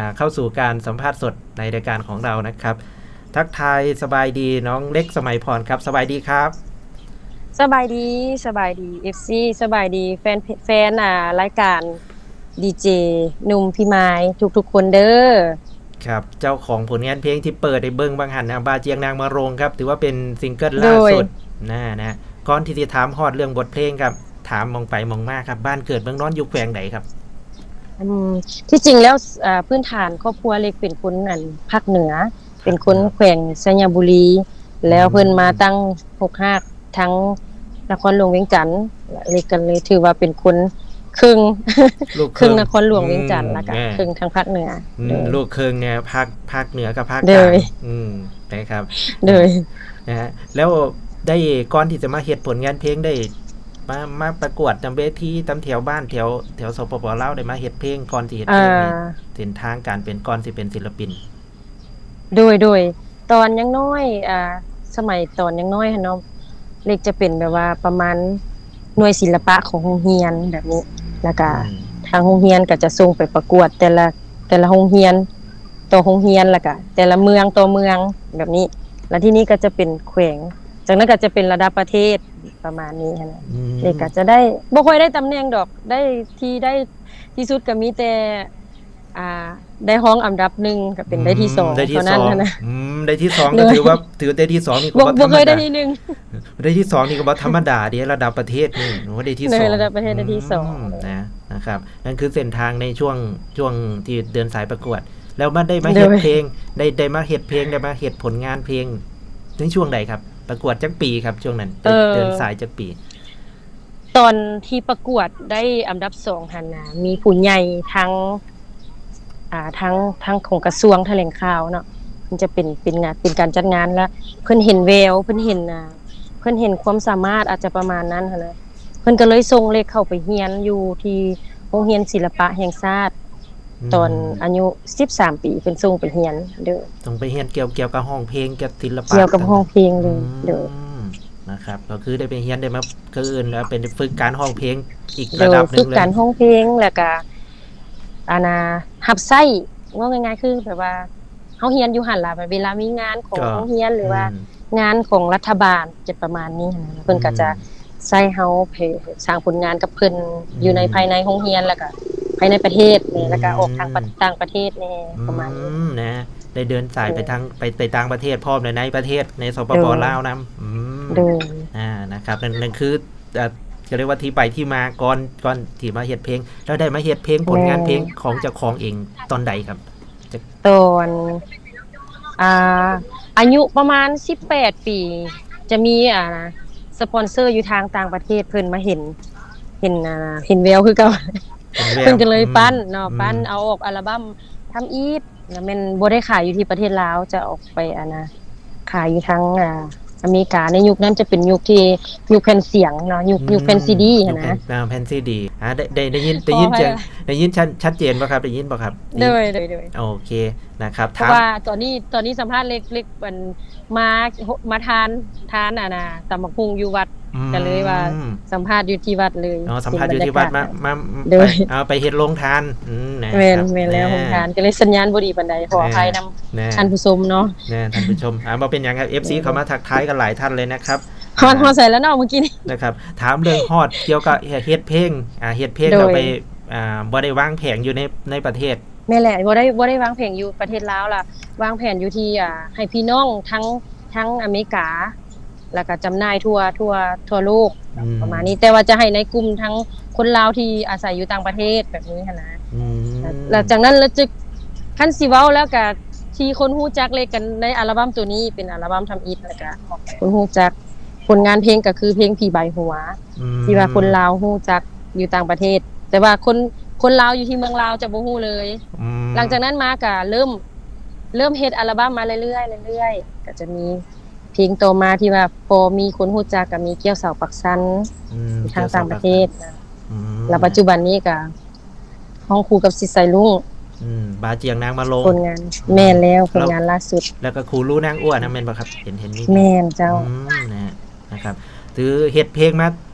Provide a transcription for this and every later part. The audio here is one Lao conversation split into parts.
ອ່າ ເຂົ້າສູ່ການສຳພາດສົດໃນລາຍການຂອງເຮົານະຄັບ. ທັກທາຍສະບາຍດີ ນ້ອງເລັກ ສະໄໝພອນ ຄັບ. ສະບາຍດີຄັບ. ສະບາຍດີ ສະບາຍດີ ເອັຟຊີ ສະບາຍດີແຟນ ແຟນ ອ່າ ລາຍການ ດີເຈ ໜຸ່ມ ພິມາຍ ທຸກໆຄົນເດີ. ຄັບ ເຈົ້າຂອງຜົນງານເພງທີ່ເປີດໃຫ້ເບິ່ງບາງຫັ້ນນະ ບາຈຽງນາງມະໂຣງ ຄັບ ຖືວ່າເປັນຊິງເກີນລ່າສຸດນະ ນະ. ກ່ອນທີ່ຈະຖາມຮອດເລື່ອງບົດເພງຄັບ ຖາມໝ່ອງໄປໝ່ອງມາຄັບ ບ້ານເກີດເມືອງນອນຢູ່ແຂວງໃດຄັບ? ອືມ ທີ່ຈິງແລ້ວ ອ່າ ພື້ນຖານຄອບຄົວເລັກເປັນຄົນ ອັນ ພາກເໜືອ ເປັນຄົນແຂວງໄຊຍະບູລີ ແລ້ວເພິ່ນມາຕັ້ງຮົກຮາກທາງນະຄອນຫຼວງວຽງຈັນ ເລັກກໍເລີຍຖືວ່າເປັນຄົນເຄິ່ງ ເຄິ່ງນະຄອນຫຼວງວຽງຈັນ ແລ້ວກໍເຄິ່ງທາງພາກເໜືອ. ອືມ ລູກເຄິ່ງແນວພາກ ພາກເໜືອກັບພາກກາງ. ອືມ ນະຄັບ. ໂດຍ ນະ ແລ້ວໄດ້ ກ່ອນທີ່ຈະມາເຮັດຜົນງານເພງ ໄດ້ມາ ມາປະກວດຕາມເວທີ ຕາມແຖວບ້ານ ແຖວ ແຖວ ສປປ ລາວ ໄດ້ມາເຮັດເພງ ກ່ອນຊິເຮັດເພງນີ້ ເສັ້ນທາງການເປັນ ກ່ອນຊິເປັນສິນລະປິນ? ໂດຍ ໂດຍ ຕອນຍັງນ້ອຍ ອ່າ ສະໄໝຕອນຍັງນ້ອຍຫັ້ນເນາະ ເລັກຈະເປັນແບບວ່າປະມານໜ່ວຍສິນລະປະຂອງໂຮງຮຽນແບບນີ້ ແລ້ວກະ ອືມ ທາງໂຮງຮຽນກໍຈະສົ່ງໄປປະກວດແຕ່ລະ ແຕ່ລະໂຮງຮຽນຕໍ່ໂຮງຮຽນ ແລ້ວກະແຕ່ລະເມືອງຕໍ່ເມືອງແບບນີ້ ແລ້ວທີນີ້ກໍຈະເປັນແຂວງ ຈາກນັ້ນກໍຈະເປັນລະດັບປະເທດ ປະມານນີ້ຫັ້ນນະ. ອືມ ເລັກກໍຈະໄດ້ ບໍ່ຄ່ອຍໄດ້ຕຳແໜ່ງດອກ ໄດ້ທີ່ ໄດ້ທີ່ສຸດກໍມີແຕ່ ອ່າ ໄດ້ຮອງອັນດັບໜຶ່ງ ກໍເປັນໄດ້ທີ່ສອງ ອືມ ໄດ້ທີ່ສອງເທົ່ານັ້ນຫັ້ນນະ. ອືມ ໄດ້ທີ່ສອງກໍຖືວ່າ ຖືໄດ້ທີ່ສອງນີ້ກໍບໍ່ ບໍ່ ບໍ່ເຄີຍໄດ້ທີ່ໜຶ່ງ ໄດ້ທີ່ສອງນີ້ກໍບໍ່ທຳມະດາເດ້ ລະດັບປະເທດນີ້ ໂອ້ ໄດ້ທີ່ສອງ ໂດຍ ລະດັບປະເທດໄດ້ທີ່ສອງ ອືມ ນະ ນະຄັບ. ນັ້ນຄືເສັ້ນທາງໃນຊ່ວງ ຊ່ວງທີ່ເດີນສາຍປະກວດ ແລ້ວມາໄດ້ມາເຮັດເພງ ໂດຍ ໄດ້ ໄດ້ມາເຮັດເພງ ໄດ້ມາເຮັດຜົນງານເພງໃນຊ່ວງໃດຄັບ? ປະກວດຈັກປີຄັບຊ່ວງນັ້ນ? ເອີ ເດີນສາຍຈັກປີ? ຕອນທີ່ປະກວດໄດ້ອັນດັບສອງຫັ້ນນະ ມີຜູ້ໃຫຍ່ທາງ ອ່າ ທາງ ທາງຂອງກະຊວງຖະແຫຼງຂ່າວເນາະ ເພິ່ນຈະເປັນ ເປັນງານ ເປັນການຈັດງານ ແລ້ວເພິ່ນເຫັນແວວ ເພິ່ນເຫັນ ອ່າ ເພິ່ນເຫັນຄວາມສາມາດ ອາດຈະປະມານນັ້ນຫັ້ນນະ ເພິ່ນກໍເລີຍສົ່ງເລັກເຂົ້າໄປຮຽນຢູ່ທີ່ໂຮງຮຽນສິລະປະແຫ່ງຊາດ ອືມ ຕອນອາຍຸສິບສາມປີ ເພິ່ນສົ່ງໄປຮຽນ. ໂດຍ ຕ້ອງໄປຮຽນກ່ຽວ ກ່ຽວກັບຮ້ອງເພງ ກ່ຽວກັບສິລະປະ ກ່ຽວກັບຮ້ອງເພງເລີຍ. ອືມ ໂດຍ ນະຄັບ ກໍຄືໄດ້ໄປຮຽນ ໄດ້ມາ ຄືເອີ້ນວ່າເປັນຝຶກການຮ້ອງເພງອີກ ໂດຍ ລະດັບໜຶ່ງເລີຍ ຝຶກການຮ້ອງເພງ ແລ້ວກະ ອັນນ່າ ຮັບໃຊ້ ເວົ້າງ່າຍໆ ຄືແບບວ່າ ເຮົາຮຽນຢູ່ຫັ້ນລະ ເວລາມີງານຂອງໂຮງຮຽນ ຫຼືວ່າ ອືມ ງານຂອງລັດຖະບານ ຈະປະມານນີ້ຫັ້ນນະ ເພິ່ນກໍຈະ ອືມ ໃຊ້ເຮົາໄປສ້າງຜົນງານກັບເພິ່ນ ອືມ ຢູ່ໃນພາຍໃນໂຮງຮຽນ ແລ້ວກໍພາຍໃນປະເທດແດ່ ອືມ ແລ້ວກໍອອກທາງປະ ຕ່າງປະເທດແດ່ ອືມ ປະມານນີ້ ນະ ໄດ້ເດີນສາຍໄປທາງ ໂດຍ ໄປ ໄປຕ່າງປະເທດພ້ອມ ແລະ ໃນປະເທດ ໃນ ສປປ ໂດຍ ລາວນຳ. ອືມ ໂດຍ ອ່າ ນະຄັບ ນັ້ນ ນັ້ນຄື ເອີ ກໍເລີຍວ່າທີ່ໄປທີ່ມາ ກ່ອນ ກ່ອນທີ່ມາເຮັດເພງ ແລ້ວໄດ້ມາເຮັດເພງ ແມ່ນ ຜົນງານເພງຂອງເຈົ້າຂອງເອງຕອນໃດຄັບ? ຕອນ ອ່າ ອາຍຸປະມານສິບແປດປີ ຈະມີ ອ່າ ສະປອນເຊີຢູ່ທາງຕ່າງປະເທດ ເພິ່ນມາເຫັນ ເຫັນ ອ່າ ເຫັນແວວຄືເກົ່າ ເຫັນແວວ ເພິ່ນກໍເລີຍ ອືມ ປັ້ນເນາະ ອືມ ປັ້ນເອົາອອກອັລບັ້ມທຳອິດ ແລ້ວແມ່ນບໍ່ໄດ້ຂາຍຢູ່ທີ່ປະເທດລາວ ຈະອອກໄປ ອັນນ່າ ຂາຍຢູ່ທາງ ອ່າ ອາເມລິກາ ໃນຍຸກນັ້ນຈະເປັນຍຸກທີ່ ຍຸກແຜ່ນສຽງເນາະ ຍຸກ ອືມ ຍຸກແຜ່ນຊີດີຫັ້ນນະ ແຜ່ນ ອ່າ ແຜ່ນຊີດີ ອ່າ ໄດ້ ໄດ້ ໄດ້ຍິນ ໄດ້ຍິນ ໄດ້ຍິນ ໄດ້ຍິນ ໄດ້ຍິນ ຊັດ ຊັດເຈນບໍ່ຄັບ? ໄດ້ຍິນບໍ່ຄັບ? ໂດຍ ໂດຍ ໂດຍ ໂອເຄ ນະຄັບ ເພາະວ່າຕອນນີ້ ຕອນນີ້ສຳພາດເລັກ ເລັກ ອັນ ມາ ມາທານ ທານ ອັນນ່າ ຕຳບັກຫຸ່ງຢູ່ວັດ ອືມ ກໍເລີຍວ່າສຳພາດຢູ່ທີ່ວັດເລີຍ. ອໍ ສຳພາດຢູ່ທີ່ວັດ ມາ ມາ ໂດຍ ໄປ ເອົາໄປເຮັດໂຮງທານ. ອືມ ນະ ແມ່ນ ຄັບ ແມ່ນແລ້ວ ນະ ໂຮງທານ ກໍເລີຍສັນຍານບໍ່ດີປານໃດ ຂໍອະໄພນຳ ນະ ທ່ານຜູ້ຊົມເນາະ ນະ ທ່ານຜູ້ຊົມ ອ່າ ບໍ່ເປັນຫຍັງຄັບ ເອັຟຊີ ເຂົ້າມາທັກທາຍກັນຫຼາຍທ່ານເລີຍນະຄັບ. ຮອດ ອ່າ ຮອດໃສແລ້ວເນາະມື້ກີ້ນີ້? ນະຄັບ ຖາມເລື່ອງຮອດກ່ຽວກັບເຮັດເພງ ອ່າ ເຮັດເພງ ໂດຍ ແລ້ວໄປ ອ່າ ບໍ່ໄດ້ວາງແຜນຢູ່ໃນ ໃນປະເທດ ແມ່ນແຫຼະ ບໍ່ໄດ້ ບໍ່ໄດ້ວາງແຜນຢູ່ປະເທດລາວລະ ວາງແຜນຢູ່ທີ່ ອ່າ ໃຫ້ພີ່ນ້ອງທັງ ທັງອາເມລິກາ ແລ້ວກະຈຳໜ່າຍທົ່ວ ທົ່ວ ທົ່ວໂລກ ອືມ ປະມານນີ້ ແຕ່ວ່າຈະໃຫ້ໃນກຸ່ມທັງຄົນລາວທີ່ອາໄສຢູ່ຕ່າງປະເທດແບບນີ້ຫັ້ນນະ. ອືມ ແລ້ວຈາກນັ້ນລະຈະ ຄັນຊິເວົ້າແລ້ວກະທີ່ຄົນຮູ້ຈັກເລັກກັນໃນອັລບັ້ມໂຕນີ້ ເປັນອັລບັ້ມທຳອິດ ແລ້ວກະຄົນຮູ້ຈັກຜົນງານເພງກະຄືເພງຜີໃບຫົວ ອືມ ທີ່ວ່າຄົນລາວຮູ້ຈັກຢູ່ຕ່າງປະເທດ ແຕ່ວ່າຄົນ ຄົນລາວຢູ່ທີ່ເມືອງລາວຈະບໍ່ຮູ້ເລີຍ. ອືມ ຫຼັງຈາກນັ້ນມາກະເລີ່ມ ເລີ່ມເຮັດອັລບັ້ມມາເລື້ອຍໆ ເລື້ອຍໆ ກະຈະມີເພງຕໍ່ມາທີ່ວ່າພໍມີຄົນຮູ້ຈັກ ກະມີກ່ຽວເສົາປັກຊັນ ອືມ ຢູ່ທາງຕ່າງປະເທດ ອືມ ແລ້ວປັດຈຸບັນນີ້ກະຮ້ອງຄູ່ກັບສິດໄຊລຸງ ອືມ ບາຈຽງນາງມະໂລງ ຜົນງານ ອືມ ແມ່ນແລ້ວ ແລ້ວ ຜົນງານລ່າສຸດ ແລ້ວກະຄູ່ຮູ້ນາງອົວນຳແມ່ນບໍ່ຄັບ? ເຫັນ ເຫັນມີ ແມ່ນເຈົ້າ ອືມ ນະ ນະຄັບ ຖືເຮັດເພງມາ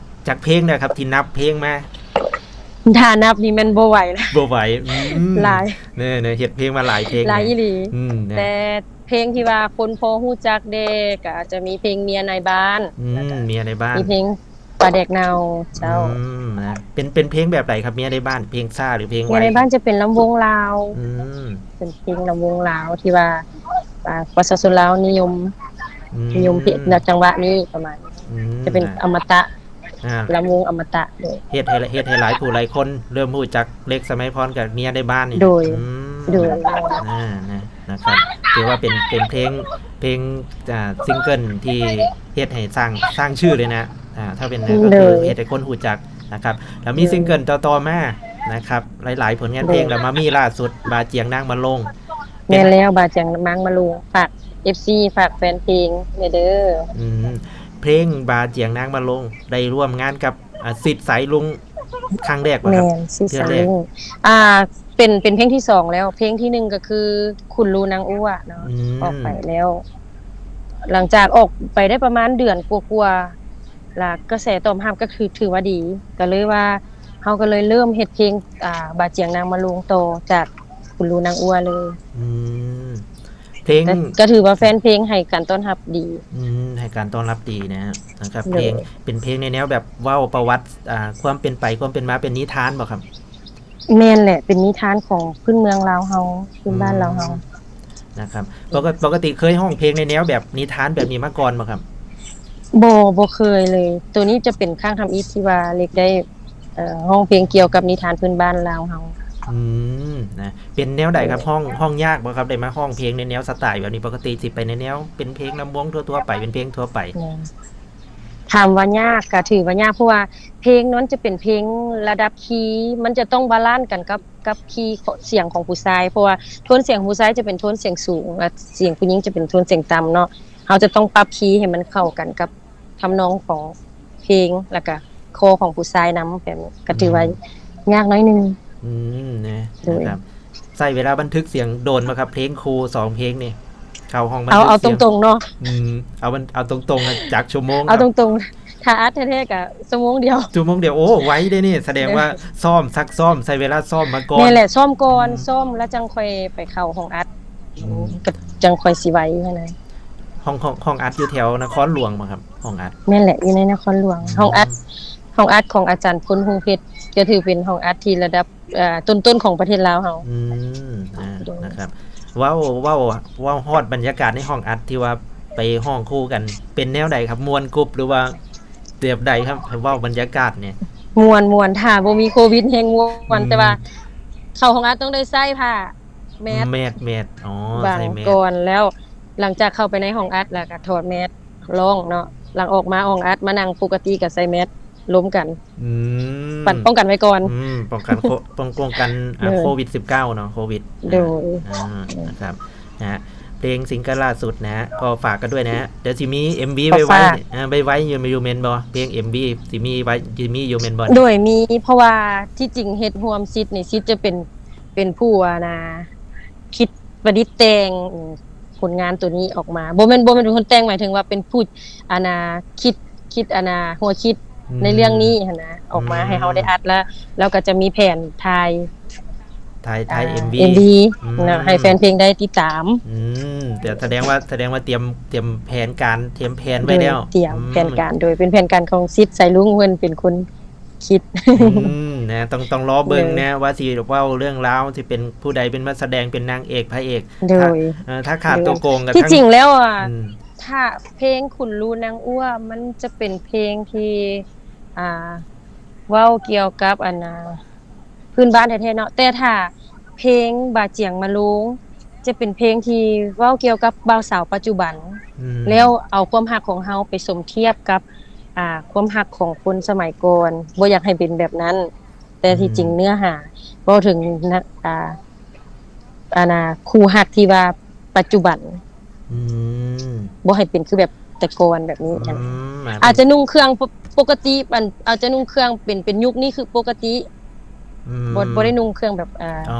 ຈັກເພງແລ້ວຄັບ ທີ່ນັບເພງມາ? ຖ້ານັບນີ້ແມ່ນບໍ່ໄຫວນະ ບໍ່ໄຫວ ອືມ ຫຼາຍ ເນີໆ ເຮັດເພງມາຫຼາຍເພງ ຫຼາຍອີ່ຫຼີ ອືມ ນະ ແຕ່ເພງທີ່ວ່າຄົນພໍຮູ້ຈັກແດ່ ກໍອາດຈະມີເພງເມຍນາຍບ້ານ ອືມ ເມຍນາຍບ້ານ ມີເພງປາແດກເນົ່າ ເຈົ້າ ອືມ ນະ ເປັນ ເປັນເພງແບບໃດຄັບ ເມຍນາຍບ້ານ? ເພງຊ້າ ຫຼື ເພງໄວ? ເມຍນາຍບ້ານຈະເປັນລຳວົງລາວ ອືມ ເປັນເພງລຳວົງລາວທີ່ວ່າ ອ່າ ປະຊາຊົນລາວນິຍົມ ອືມ ນິຍົມເພງ ແນວຈັງຫວະນີ້ປະມານນີ້ ອືມ ຈະເປັນ ນະ ອະມະຕະ ອ່າ ລຳວົງອະມະຕະ ເຮັດໃຫ້ ເຮັດໃຫ້ຫຼາຍຜູ້ຫຼາຍຄົນເລີ່ມຮູ້ຈັກ ເລັກ ສະໄໝພອນ ກັບເມຍນາຍບ້ານນີ້ ໂດຍ ອືມ ໂດຍ ອ່າ ນະ ນະຄັບ ຖືວ່າເປັນ ເປັນເພງ ເພງ ອ່າ ຊິງເກິນທີ່ເຮັດໃຫ້ສ້າງ ສ້າງຊື່ເລີຍນະ ອ່າ ຖ້າເປັນ ອືມ ກໍຄື ໂດຍ ເຮັດໃຫ້ຄົນຮູ້ຈັກນະຄັບ ແລ້ວມີ ໂດຍ ຊິງເກີນຕໍ່ໆມານະຄັບ ຫຼາຍໆຜົນງານເພງ ໂດຍ ແລ້ວມາມີລ່າສຸດ ບາຈຽງນາງມາລົງ ແມ່ນແລ້ວ ບາຈຽງນາງມາລົງ ຝາກເອັຟຊີ ຝາກແຟນເພງແດ່ເດີ ອືມ ເພງບາຈຽງນາງມາລົງ ໄດ້ຮ່ວມງານກັບ ອາ ສິດສາຍລຸງ ຄັ້ງແລກບໍ່ຄັບ? ແມ່ນ ສິດສາຍລຸງ ອ່າ ເປັນ ເປັນເພງທີສອງແລ້ວ ເພງທີໜຶ່ງກໍຄື ຂຸນລູນາງອົວເນາະ ອືມ ອອກໄປແລ້ວ ຫຼັງຈາກອອກໄປໄດ້ປະມານເດືອນກວ່າໆ ລະກະແສຕອບຮັບກໍຖື ຖືວ່າດີ ກໍເລີຍວ່າ ເຮົາກໍເລີຍເລີ່ມເຮັດເພງ ອ່າ ບາຈຽງນາງມາລົງຕໍ່ຈາກຂຸນລູນາງອົວເລີຍ ອືມ ເພງ ກໍ ກໍຖືວ່າແຟນເພງໃຫ້ການຕ້ອນຮັບດີ ອືມ ໃຫ້ການຕ້ອນຮັບດີນະ ນະຄັບ ໂດຍ ເພງ ເປັນເພງໃນແນວແບບເວົ້າປະຫວັດ ອ່າ ຄວາມເປັນໄປຄວາມເປັນມາ ເປັນນິທານບໍ່ຄັບ? ແມ່ນແຫຼະ ເປັນນິທານຂອງພື້ນເມືອງລາວເຮົາ ພື້ນບ້ານລາວເຮົາ ອືມ ນະຄັບ ປົກກະ ປົກກະຕິເຄີຍຮ້ອງເພງໃນແນວແບບນິທານແບບນີ້ມາກ່ອນບໍ່ຄັບ? ບໍ່ ບໍ່ເຄີຍເລີຍ ໂຕນີ້ຈະເປັນຄັ້ງທຳອິດທີ່ວ່າເລັກໄດ້ ເອີ ຮ້ອງເພງກ່ຽວກັບນິທານພື້ນບ້ານລາວເຮົາ ອືມ ນະ ເປັນແນວໃດຄັບ? ໂດຍ ຮ້ອງ ຮ້ອງຍາກບໍ່ຄັບ? ໄດ້ມາຮ້ອງເພງໃນແນວສະໄຕແບບນີ້ ປົກກະຕິຊິໄປໃນແນວເປັນເພງລຳວົງທົ່ວໆໄປ ເປັນເພງທົ່ວໄປ ແມ່ນ ຖາມວ່າຍາກ ກະຖືວ່າຍາກ ເພາະວ່າເພງນັ້ນຈະເປັນເພງລະດັບຄີ ມັນຈະຕ້ອງບາລານກັນກັບ ກັບຄີສຽງຂອງຜູ້ຊາຍ ເພາະວ່າໂທນສຽງຂອງຜູ້ຊາຍຈະເປັນໂທນສຽງສູງ ແລະ ສຽງຜູ້ຍິງຈະເປັນໂທນສຽງຕ່ຳເນາະ ເຮົາຈະຕ້ອງປັບຄີໃຫ້ມັນເຂົ້າກັນກັບທຳນອງຂອງເພງ ແລ້ວກະຄໍຂອງຜູ້ຊາຍນຳ ແບບນີ້ ກະຖືວ່າ ອືມ ຍາກໜ້ອຍໜຶ່ງ ອືມ ນະ ໂດຍ ນະຄັບ ໃຊ້ເວລາບັນທຶກສຽງໂດນບໍ່ຄັບ? ເພງຄູ່ສອງເພງນີ້ ເຂົ້າຫ້ອງບັນທຶກສຽງ ເອົາ ເອົາຕົງໆເນາະ ອືມ ເອົາ ເອົາຕົງໆ ຈັກຊົ່ວໂມງ? ເອົາຕົງໆ ຖ້າອັດແທ້ໆກະຊົ່ວໂມງດຽວ ຊົ່ວໂມງດຽວ ໂອ້ ໄວເດ້ນີ້ ສະແດງວ່າ ແມ່ນ ຊ້ອມ ຊັກຊ້ອມ ໃຊ້ເວລາຊ້ອມມາກ່ອນ ແມ່ນແຫຼະ ຊ້ອມກ່ອນ ອືມ ຊ້ອມແລ້ວຈັ່ງຄ່ອຍໄປເຂົ້າຫ້ອງອັດ ອືມ ກໍຈັ່ງຄ່ອຍຊິໄວຫັ້ນນະ ຫ້ອງ ຫ້ອງ ຫ້ອງອັດຢູ່ແຖວນະຄອນຫຼວງບໍ່ຄັບ? ຫ້ອງອັດ ແມ່ນແຫຼະ ຢູ່ໃນນະຄອນຫຼວງ ອືມ ຫ້ອງອັດ ຫ້ອງອັດຂອງອາຈານພົນ ຫົງເພັດ ກໍຖືເປັນຫ້ອງອັດທີ່ລະດັບ ອ່າ ຕົ້ນໆຂອງປະເທດລາວເຮົາ ອືມ ອ່າ ໂດຍ ນະຄັບ ເວົ້າ ເວົ້າ ເວົ້າຮອດບັນຍາກາດໃນຫ້ອງອັດທີ່ວ່າໄປຮ້ອງຄູ່ກັນ ເປັນແນວໃດຄັບ? ມ່ວນກຸບ ຫຼືວ່າແບບໃດຄັບ? ເວົ້າບັນຍາກາດນີ້ ມ່ວນ ມ່ວນ ຖ້າບໍ່ມີໂຄວິດແຮງມ່ວນ ອືມ ແຕ່ວ່າເຂົ້າຫ້ອງອັດຕ້ອງໄດ້ໃສ່ຜ້າແມັດ ແມັດ ແມັດ ອໍ ບາງ ໃສ່ແມັດ ກ່ອນ ແລ້ວຫຼັງຈາກເຂົ້າໄປໃນຫ້ອງອັດ ແລ້ວກໍຖອດແມັດ ຮ້ອງເນາະ ຫຼັງອອກມາຫ້ອງອັດ ມານັ່ງປົກກະຕິກໍໃສ່ແມັດລົມກັນ ອືມ ປັນ ປ້ອງກັນໄວ້ກ່ອນ ອືມ ປ້ອງກັນໂຄ ປ້ອງ ປ້ອງກັນ ອ່າ ໂດຍ ໂຄວິດສິບເກົ້າເນາະ ໂຄວິດ ໂດຍ ອ່າ ອ່າ ນະຄັບ ນະ ເພງຊິງເກີນລ່າສຸດນະ ກໍຝາກກັນດ້ວຍນະ ດຽວຊິມີເອັມວີໄວໆ ອ່າ ໄວໆຢູ່ ຢູ່ແມ່ນບໍ່? ເພງເອັມວີຊິມີໄວ ຊິມີຢູ່ແມ່ນບໍ່? ໂດຍ ມີ ເພາະວ່າທີ່ຈິງເຮັດຮ່ວມສິດນີ້ ສິດຈະເປັນ ເປັນຜູ້ ອັນນ່າ ຄິດປະດິດແຕ່ງ ອືມ ຜົນງານໂຕນີ້ອອກມາ ບໍ່ແມ່ນ ບໍ່ແມ່ນເປັນຄົນແຕ່ງ ໝາຍເຖິງວ່າເປັນຜູ້ ອັນນ່າ ຄິດ ຄິດ ອັນນ່າ ຫົວຄິດ ອືມ ໃນເລື່ອງນີ້ຫັ້ນນະ ອອກມາ ອືມ ໃຫ້ເຮົາໄດ້ອັດ ແລ້ວ ແລ້ວກໍຈະມີແຜນຖ່າຍ ຖ່າຍ ຖ່າຍ ອ່າ ເອັມວີ ເອັມວີ ອືມ ເນາະ ໃຫ້ແຟນເພງໄດ້ຕິດຕາມ ອືມ ແຕ່ສະແດງວ່າ ສະແດງວ່າຕຽມ ຕຽມແຜນການ ຕຽມແຜນໄວ້ແລ້ວ ໂດຍ ຕຽມ ອືມ ແຜນການ ໂດຍເປັນແຜນການຂອງສິດ ສາຍລຸງ ເພິ່ນເປັນຄົນ ຄິດ ອືມ ນະ ຕ້ອງ ຕ້ອງລໍເບິ່ງນະ ໂດຍ ວ່າຊິເວົ້າເລື່ອງລາວ ຊິເປັນຜູ້ໃດເປັນນັກສະແດງ ເປັນນາງເອກພະເອກ ໂດຍ ຖ້າ ເອີ ຖ້າຂາດໂຕໂກງກໍ ທີ່ຈິງແລ້ວ ອືມ ຖ້າເພງຂຸນລູນາງອົວ ມັນຈະເປັນເພງທີ່ ອ່າ ເວົ້າກ່ຽວກັບ ອັນນ່າ ພື້ນບ້ານແທ້ໆເນາະ ແຕ່ຖ້າເພງບາຈຽງມາໂລງ ຈະເປັນເພງທີ່ເວົ້າກ່ຽວກັບບ່າວສາວປັດຈຸບັນ ອືມ ແລ້ວເອົາຄວາມຮັກຂອງເຮົາໄປສົມທຽບກັບ ອ່າ ຄວາມຮັກຂອງຄົນສະໄໝກ່ອນ ບໍ່ຢາກໃຫ້ເປັນແບບນັ້ນ ແຕ່ທີ່ຈິງ ອືມ ເນື້ອຫາເວົ້າເຖິງ ອ່າ ອັນນ່າ ຄູ່ຮັກທີ່ວ່າປັດຈຸບັນ ອືມ ບໍ່ໃຫ້ເປັນຄືແບບແຕ່ກ່ອນແບບນີ້ ອືມ ອາດຈະນຸ່ງເຄື່ອງ ປົກກະຕິ ອັນ ອາດຈະນຸ່ງເຄື່ອງເປັນ ເປັນຍຸກນີ້ຄືປົກກະຕິ ອືມ ບໍ່ ບໍ່ໄດ້ນຸ່ງເຄື່ອງແບບ ອ່າ ອໍ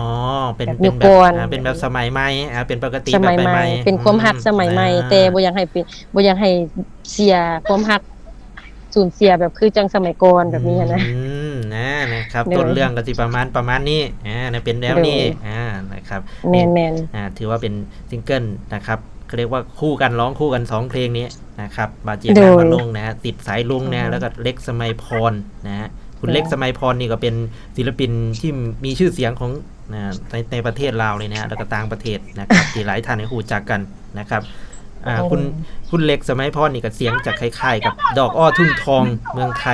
ເປັນ ແບບຍຸກກ່ອນ ເປັນແບບ ອ່າ ເປັນແບບສະໄໝໃໝ່ ອ່າ ເປັນປົກກະຕິ ສະໄໝໃໝ່ ແບບໃໝ່ໆ ເປັນຄວາມຮັກ ອືມ ສະໄໝໃໝ່ ອ່າ ແຕ່ບໍ່ຢາກໃຫ້ເປັນ ບໍ່ຢາກໃຫ້ເສຍຄວາມຮັກ ສູນເສຍແບບຄືຈັ່ງສະໄໝກ່ອນແບບນີ້ຫັ້ນນະ ອືມ ນະ ນະຄັບ ໂດຍ ຕົ້ນເລື່ອງກໍຊິປະມານ ປະມານນີ້ ອາ ນະ ເປັນແນວນີ້ ໂດຍ ອາ ນະຄັບ ແມ່ນໆ ອາ ຖືວ່າເປັນຊິງເກີນນະຄັບ ເຂົາເອີ້ນວ່າຄູ່ກັນ ຮ້ອງຄູ່ກັນສອງເພງນີ້ນະຄັບ ບ່າວເຈມ ໂດຍ ນາມວະວົງນະ ຕິດສາຍລຸງນະ ອືຮຶ ແລ້ວກໍເລັກ ສະໄໝພອນນະ ໂດຍ ຄຸນເລັກ ສະໄໝພອນນີ້ກໍເປັນສິນລະປິນທີ່ມີຊື່ສຽງຂອງ ນະ ໃນ ໃນປະເທດລາວນີ້ນະ ແລ້ວກໍຕ່າງປະເທດນະຄັບ ທີ່ຫຼາຍທ່ານໄດ້ຮູ້ຈັກກັນນະຄັບ ອ່າ ໂອ້ ຄຸນ ຄຸນເລັກ ສະໄໝພອນນີ້ກໍສຽງຈະຄ້າຍໆກັບດອກອໍ້ທຸ້ງທອງເມືອງໄທ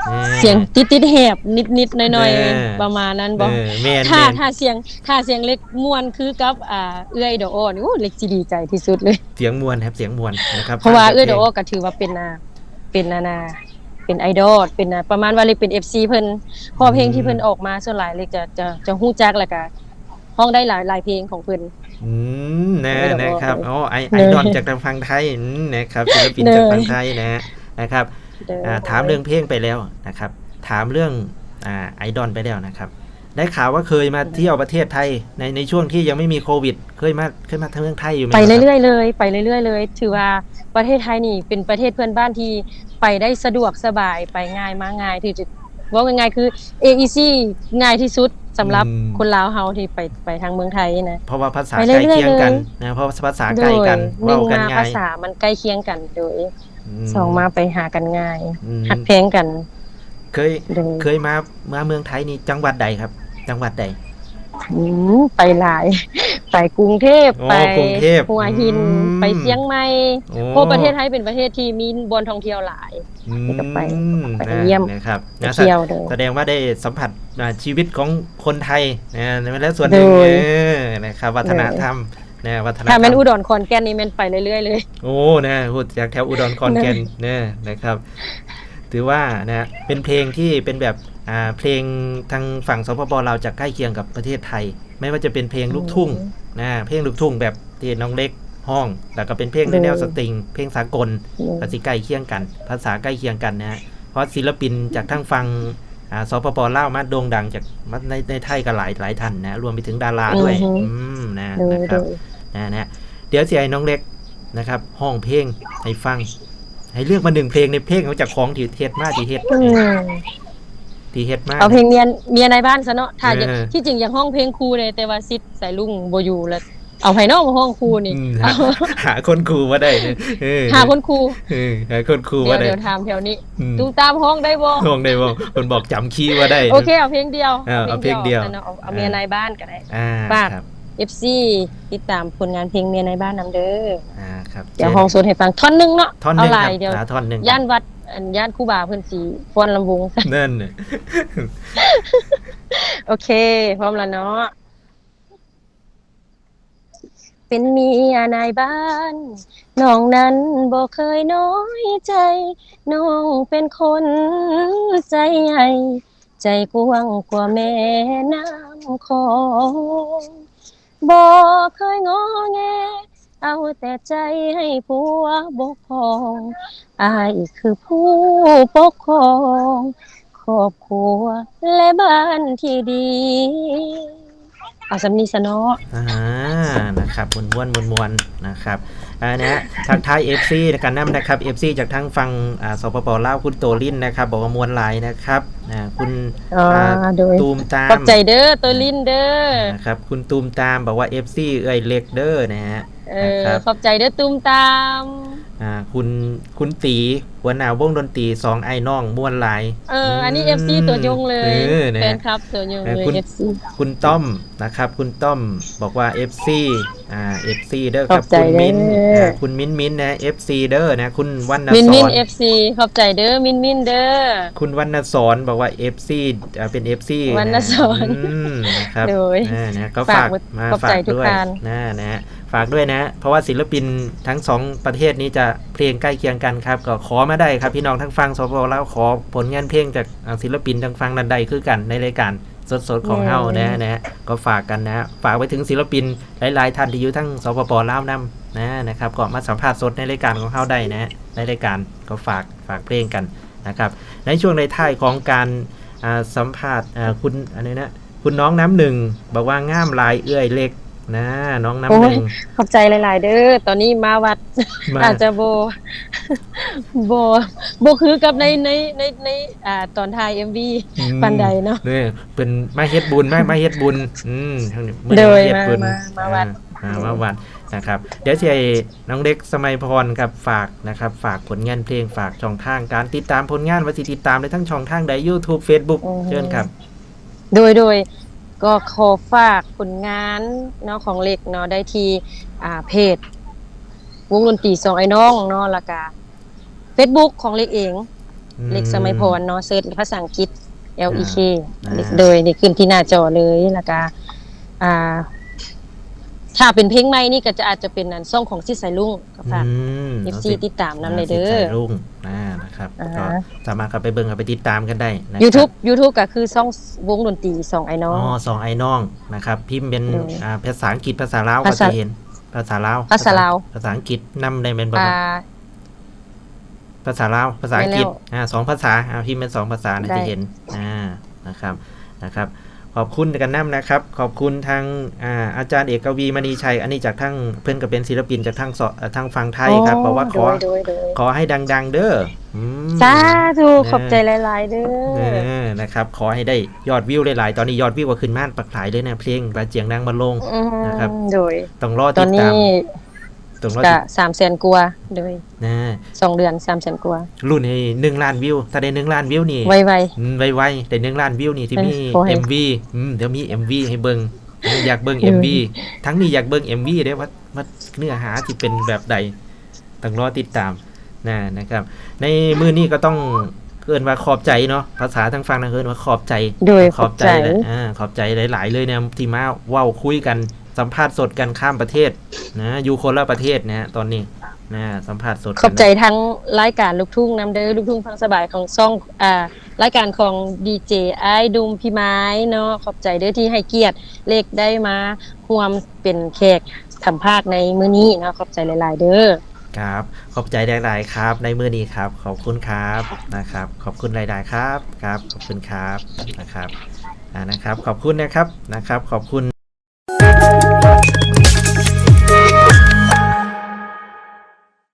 ແມ່ນ ສຽງຕິດໆແຫບນິດໆໜ້ອຍໆ ເອີ ປະມານນັ້ນບໍ່? ເອີ ແມ່ນໆ ຖ້າ ຖ້າສຽງ ຖ້າສຽງເລັກມ່ວນຄືກັບ ອ່າ ເອື້ອຍດອກອໍ້ນີ້ ໂອ້ ເລັກຊິດີໃຈທີ່ສຸດເລີຍ ສຽງມ່ວນຄັບ ສຽງມ່ວນນະຄັບ ເພາະວ່າເອື້ອຍດອກອໍ້ກໍຖືວ່າເປັນ ອ່າ ເປັນ ອັນນ່າ ເປັນໄອດອລ ເປັນ ອ່າ ປະມານວ່າເລັກເປັນເອັຟຊີເພິ່ນ ເພາະວ່າເພງທີ່ເພິ່ນອອກມາ ອືມ ສ່ວນຫຼາຍເລັກຈະ ຈະ ຈະຮູ້ຈັກ ແລ້ວກະຮ້ອງໄດ້ຫຼາຍ ຫຼາຍເພງຂອງເພິ່ນ ອືມ ນະ ເອີ ນະຄັບ ໂອ້ ໄອ ເອີ ໄອດອນຈາກທາງຝັ່ງໄທ ອືມ ນະຄັບ ສິນລະປິນຈາກຝັ່ງໄທນະ ນະຄັບ ໂດຍ ອ່າ ຖາມເລື່ອງເພງໄປແລ້ວນະຄັບ ຖາມເລື່ອງ ອ່າ ໄອດອນໄປແລ້ວນະຄັບ ໄດ້ຂ່າວວ່າເຄີຍມາທ່ຽວປະເທດໄທ ໃນ ໃນຊ່ວງທີ່ຍັງໄມ່ມີໂຄວິດ ເຄີຍມາ ເຄີຍມາເມືອງໄທຢູ່ແມ່ນບໍ່? ໄປເລື້ອຍໆເລີຍ ໄປເລື້ອຍໆເລີຍ ຖືວ່າປະເທດໄທນີ້ເປັນປະເທດເພື່ອນບ້ານທີ່ໄປໄດ້ສະດວກສະບາຍ ໄປງ່າຍມາງ່າຍ ຖືຈະ ເວົ້າງ່າຍໆຄືເອອີຊີງ່າຍທີ່ສຸດສຳລັບ ອືມ ຄົນລາວເຮົາທີ່ໄປ ໄປທາງເມືອງໄທນະ ເພາະວ່າພາສາໃກ້ຄຽງກັນນະ ເພາະວ່າພາສາໃກ້ກັນ ໂດຍ ເວົ້າກັນງ່າຍ ໜຶ່ງມາພາສາມັນໃກ້ຄຽງກັນ ໂດຍ ອືມ ສອງມາໄປຫາກັນງ່າຍ ອືມ ຮັກແພງກັນ ເຄີຍ ໂດຍ ເຄີຍມາ ມາເມືອງໄທນີ້ຈັງຫວັດໃດຄັບ? ຈັງຫວັດໃດ? ອືມ ໄປຫຼາຍ ໄປກຸງເທບ ອໍ ໄປກຸງເທບ ຫົວຫີນ ອືມ ໄປຊຽງໃໝ່ ໂອ້ ເພາະປະເທດໄທເປັນປະເທດທີ່ມີບ່ອນທ່ອງທ່ຽວຫຼາຍ ອືມ ນີ້ກໍໄປ ໄປຢ້ຽມ ນະຄັບ ໄປທ່ຽວ ນະ ສະ ໂດຍ ສະແດງວ່າໄດ້ສຳຜັດ ອ່າ ຊີວິດຂອງຄົນໄທນະ ແລ້ວສ່ວນໜຶ່ງ ໂດຍ ເອີ ນະຄັບ ວັດທະນະທຳ ໂດຍ ນະ ວັດທະນະທຳ ຖ້າແມ່ນອຸດອນຂອນແກ່ນນີ້ແມ່ນໄປເລື້ອຍໆເລີຍ ໂອ້ ນະ ຮູ້ຈັກແຖວອຸດອນຂອນແກ່ນ ໂດຍ ນະ ນະຄັບ ຖືວ່ານະ ເປັນເພງທີ່ເປັນແບບ ອ່າ ເພງທາງຝັ່ງ ສປປ ລາວ ຈະໃກ້ຄຽງກັບປະເທດໄທ ແມ່ນວ່າຈະເປັນເພງລູກທຸ່ງ ອືມ ນະ ເພງລູກທຸ່ງແບບທີ່ນ້ອງເລັກຮ້ອງ ແລ້ວກໍເປັນເພງໃນແນວ ໂດຍ ສະຕຣິງ ເພງສາກົນ ໂດຍ ກໍຊິໃກ້ຄຽງກັນ ພາສາໃກ້ຄຽງກັນນະ ເພາະສິນລະປິນຈາກທາງຝັ່ງ ອ່າ ສປປ ລາວ ມາໂດ່ງດັງຈາກ ມາໃນ ໃນໄທກໍຫຼາຍ ຫຼາຍທ່ານນະ ລວມໄປເຖິງດາລາດ້ວຍ ອືຮຶ ອືມ ນະ ໂດຍ ນະຄັບ ໂດຍ ນະ ນະ ດຽວຊິໃຫ້ນ້ອງເລັກນະຄັບ ຮ້ອງເພງໃຫ້ຟັງ ໃຫ້ເລືອກມາໜຶ່ງເພງ ໃນເພງຂອງເຈົ້າຂອງທີ່ເຮັດມາ ທີ່ເຮັດ ອືມ ທີ່ເຮັດມາ ເອົາເພງເມຍ ເມຍນາຍບ້ານຊະເນາະ ຖ້າ ເອີ ທີ່ຈິງຢາກຮ້ອງເພງຄູ່ເດ້ ແຕ່ວ່າສິດສາຍລຸງບໍ່ຢູ່ ແລ້ວເອົາໃຜເນາະມາຮ້ອງຄູ່ນີ້ ອືມ ຫາ ຫາຄົນຄູ່ບໍ່ໄດ້ເດ້ ເອີ ຫາຄົນຄູ່ ເອີ ຫາຄົນຄູ່ບໍ່ໄດ້ ດຽວ ດຽວຖາມແຖວນີ້ ອືມ ຕຸ້ມຕາມຮ້ອງໄດ້ບໍ່? ຮ້ອງໄດ້ບໍ່? ເພິ່ນບອກຈຳຄີບໍ່ໄດ້ ໂອເຄ ເອົາເພງດຽວ ເອີ ເອົາເພງດຽວ ເອົາເພງດຽວ ເອົາເພງດຽວ ເອົາເມຍນາຍບ້ານກໍໄດ້ ອ່າ ຝາກ ຄັບ ເອັຟຊີ ຕິດຕາມຜົນງານເພງເມຍນາຍບ້ານນຳເດີ ອ່າ ຄັບ ດຽວຮ້ອງສົດໃຫ້ຟັງທ່ອນໜຶ່ງເນາະ ທ່ອນໜຶ່ງ ເອົາຫຼາຍ ຄັບ ດຽວ ອ່າ ທ່ອນໜຶ່ງ ຢ້ານວັດ ອັນ ຢ້ານຄູບາເພິ່ນຊິຟ້ອນລຳວົງ ນັ້ນ ໂອເຄ ພ້ອມແລ້ວເນາະ ເປັນເມຍນາຍບ້ານ ນ້ອງນັ້ນບໍ່ເຄີຍນ້ອຍໃຈ ນ້ອງເປັນຄົນໃຈໃຫຍ່ ໃຈກວ້າງກວ່າແມ່ນ້ຳຂອງ ບໍ່ເຄີຍງໍແງ ເອົາແຕ່ໃຈໃຫ້ຜົວປົກຄອງ ອ້າຍຄືຜູ້ປົກຄອງ ຄອບຄົວ ແລະ ບ້ານທີ່ດີ ເອົາສ່ຳນີ້ຊະເນາະ ອ່າ ນະຄັບ ມ່ວນໆ ມ່ວນໆ ນະຄັບ ອ່າ ນະ ທັກທາຍເອັຟຊີນຳກັນນຳນະຄັບ ເອັຟຊີຈາກທາງຝັ່ງ ອ່າ ສປປ ລາວ ຄຸນໂຕລິນນະຄັບ ບອກວ່າມ່ວນຫຼາຍນະຄັບ ອ່າ ຄຸນ ອ່າ ອ່າ ໂດຍ ຕູມຕາມ ຂອບໃຈເດີ ໂຕລິນເດີ ນະຄັບ ຄຸນຕູມຕາມບອກວ່າ ເອັຟຊີ ເອື້ອຍເລັກເດີ ນະຮະ ເອີ ນະຄັບ ຂອບໃຈເດີຕູມຕາມ ອ່າ ຄຸນ ຄຸນຕີ ຫົວໜ້າວົງດົນຕີ ສອງອ້າຍນ້ອງມ່ວນຫຼາຍ ເອີ ອືມ ອັນນີ້ເອັຟຊີຕົວຍົງເລີຍ ເອີ ນະ ແຟນຄລັບຕົວຍົງເລີຍ ເອີ ເອັຟຊີ ຄຸນຕ້ອມນະຄັບ ຄຸນຕ້ອມບອກວ່າ ເອັຟຊີ ອ່າ ເອັຟຊີເດີ ຂອບໃຈເດີ ຄັບ ຄຸນມິນ ອ່າ ຄຸນມິນມິນນະ ເອັຟຊີເດີນະ ຄຸນວັນນະສອນ ມິນມິນ ເອັຟຊີ ຂອບໃຈເດີ ມິນມິນເດີ ຄຸນວັນນະສອນບອກວ່າ ເອັຟຊີ ອ່າ ເປັນເອັຟຊີ ວັນນະສອນ ນະ ອືມ ນະຄັບ ໂດຍ ເອີ ນະ ກໍຝາກ ຝາກ ມາ ຂອບໃຈທຸກທ່ານ ຝາກດ້ວຍນະ ນະ ຝາກດ້ວຍນະ ເພາະວ່າສິນລະປິນທັງສອງປະເທດນີ້ຈະເພງໃກ້ຄຽງກັນຄັບ ກໍຂໍມາໄດ້ຄັບ ພີ່ນ້ອງທາງຝັ່ງ ສປປ ລາວ ຂໍຜົນງານເພງຈາກ ອ່າ ສິນລະປິນທາງຝັ່ງນັ້ນໄດ້ຄືກັນ ໃນລາຍການສົດໆຂອງເຮົາ ແມ່ນ ນະ ນະ ກໍຝາກກັນນະ ຝາກໄປເຖິງສິນລະປິນຫຼາຍໆທ່ານທີ່ຢູ່ທາງ ສປປ ລາວ ນຳນະ ນະຄັບ ກໍມາສຳພາດສົດໃນລາຍການຂອງເຮົາໄດ້ນະ ໃນລາຍການ ກໍຝາກ ຝາກເພງກັນນະຄັບ ໃນຊ່ວງໃນທ້າຍຂອງການ ອ່າ ສຳພາດ ເອີ ຄຸນ ອັນນີ້ນະ ຄຸນນ້ອງນ້ຳໜຶ່ງບອກວ່າ ງາມຫຼາຍເອື້ອຍເລັກ ນະ ນ້ອງນ້ຳ ໂອ້ ໜຶ່ງ ຂອບໃຈຫຼາຍໆເດີ. ຕອນນີ້ມາວັດ ມາ ອາດຈະບໍ່ ບໍ່ ບໍ່ຄືກັບໃນ ໃນ ໃນ ໃນ ອ່າ ຕອນຖ່າຍເອັມວີ ອືມ ປານໃດເນາະ. ເດ້ ເພິ່ນມາເຮັດບຸນ ມາ ມາເຮັດບຸນ ອືມ ມື້ນີ້ມາເຮັດບຸນ ມາ ມາວັດ ອ່າ ມາວັດນະຄັບ. ດຽວຊິໃຫ້ນ້ອງເລັກ ສະໄໝພອນ ຄັບ ຝາກນະຄັບ ຝາກຜົນງານເພງ ຝາກຊ່ອງທາງການຕິດຕາມຜົນງານ ວ່າຊິຕິດຕາມໄດ້ທາງຊ່ອງທາງໃດ ຢູທູບ ເຟສບຸກ ອືມ ເຊີນຄັບ. ໂດຍ ໂດຍ ກໍຂໍຝາກຜົນງານເນາະ ຂອງເລັກເນາະ ໄດ້ທີ່ ອ່າ ເພຈວົງດົນຕີສອງອ້າຍນ້ອງເນາະ ແລ້ວກະເຟສບຸກຂອງເລັກເອງ ອືມ ເລັກ ສະໄໝພອນ ເນາະ ເສີດພາສາອັງກິດ ແອລ ອີ ເຄ ອ່າ ໂດຍ ນີ້ຂຶ້ນທີ່ໜ້າຈໍເລີຍ ແລ້ວກະ ອ່າ ຖ້າເປັນເພງໃໝ່ນີ້ກໍຈະ ອາດຈະເປັນອັນຊ່ອງຂອງຊິດສາຍລຸ້ງ ກໍຝາກ ອືມ ເອັຟຊີ ຕິດຕາມນຳແດ່ເດີ ຊິດສາຍລຸ້ງ ອ່າ ນະຄັບ ອ່າ ກໍສາມາດເຂົ້າໄປເບິ່ງ ເຂົ້າໄປຕິດຕາມກັນໄດ້ນະຄັບ. ຢູທູບ ຢູທູບ ກໍຄືຊ່ອງວົງດົນຕີສອງອ້າຍນ້ອງ ອໍ ສອງອ້າຍນ້ອງນະຄັບ ພິມເປັນ ໂດຍ ອ່າ ພາສາອັງກິດ ພາສາລາວ ພາສາ ກໍຈະເຫັນ ພາສາລາວ ພາສາລາວ ພາສາອັງກິດນຳໄດ້ແມ່ນບໍ່ຄັບ? ອ່າ ພາສາລາວ ພາສາອັງກິດ ແມ່ນແລ້ວ ອ່າ ສອງພາສາ ອ່າ ພິມເປັນສອງພາສາ ໄດ້ ຈະເຫັນ ອ່າ ນະຄັບ ນະຄັບ ຂອບຄຸນກັນນຳນະຄັບ ຂອບຄຸນທາງ ອ່າ ອາຈານເອກກະວີ ມະນີໄຊ ອັນນີ້ຈາກທາງ ເພິ່ນກໍເປັນສິລະປິນຈາກທາງ ເອີ ທາງຝັ່ງໄທຄັບ ບອກວ່າຂໍ ໂດຍ ໂດຍ ໂດຍ ຂໍໃຫ້ດັງໆເດີ ອືມ ສາທຸ ເອີ ຂອບໃຈຫຼາຍໆເດີ ເອີ ນະຄັບ ຂໍໃຫ້ໄດ້ຍອດວິວຫຼາຍໆ ຕອນນີ້ຍອດວິວກໍຂຶ້ນມາບັກຫຼາຍເລີຍນະ ເພງບາດຈຽງນາງມະໂລງ ອືມ ນະຄັບ ໂດຍ ຕ້ອງລໍຕິດຕາມ ຕອນນີ້ ຕ້ອງລໍຕິດ ກະສາມແສນກວ່າ ໂດຍ ນະ ສອງເດືອນສາມແສນກວ່າ ລຸ້ນໃຫ້ໜຶ່ງລ້ານວິວ ຖ້າໄດ້ໜຶ່ງລ້ານວິວນີ້ ໄວໆ ອືມ ໄວໆ ໄດ້ໜຶ່ງລ້ານວິວນີ້ ຊິມີ ເອີ ເອັມວີ ອືມ ດຽວມີເອັມວີໃຫ້ເບິ່ງ ຢາກເບິ່ງ ໂດຍ ເອັມວີ ທັງນີ້ຢາກເບິ່ງເອັມວີເດ້ ວ່າ ວ່າເນື້ອຫາຊິເປັນແບບໃດ ຕ້ອງລໍຕິດຕາມນະ ນະຄັບ. ໃນມື້ນີ້ກໍຕ້ອງເອີ້ນວ່າຂອບໃຈເນາະ ພາສາທາງຝັ່ງນັ້ນເອີ້ນວ່າຂອບໃຈ ໂດຍ ຂອບໃຈ ຂອບໃຈ ເອີ ຂອບໃຈຫຼາຍໆເລີຍນະ ທີ່ມາເວົ້າຄຸຍກັນ ສຳພາດສົດກັນຂ້າມປະເທດນະ ຢູ່ຄົນລະປະເທດນະ ຕອນນີ້ນະ ສຳພາດສົດກັນ ຂອບໃຈທາງລາຍການລູກທຸ່ງນຳເດີ ລູກທຸ່ງຟັງສະບາຍຂອງຊ່ອງ ອ່າ ລາຍການຂອງດີເຈອ້າຍດຸ່ມ ພີ່ມາຍເນາະ ຂອບໃຈເດີທີ່ໃຫ້ກຽດເລັກໄດ້ມາຮ່ວມເປັນແຂກສຳພາດໃນມື້ນີ້ເນາະ ຂອບໃຈຫຼາຍໆເດີ. ຄັບ ຂອບໃຈຫຼາຍໆຄັບ ໃນມື້ນີ້ຄັບ ຂອບຄຸນຄັບ ນະຄັບ ຂອບຄຸນຫຼາຍໆຄັບ ຄັບ ຂອບຄຸນຄັບ ນະຄັບ ອາ ນະຄັບ ຂອບຄຸນນະຄັບ ນະຄັບ ຂອບຄຸນ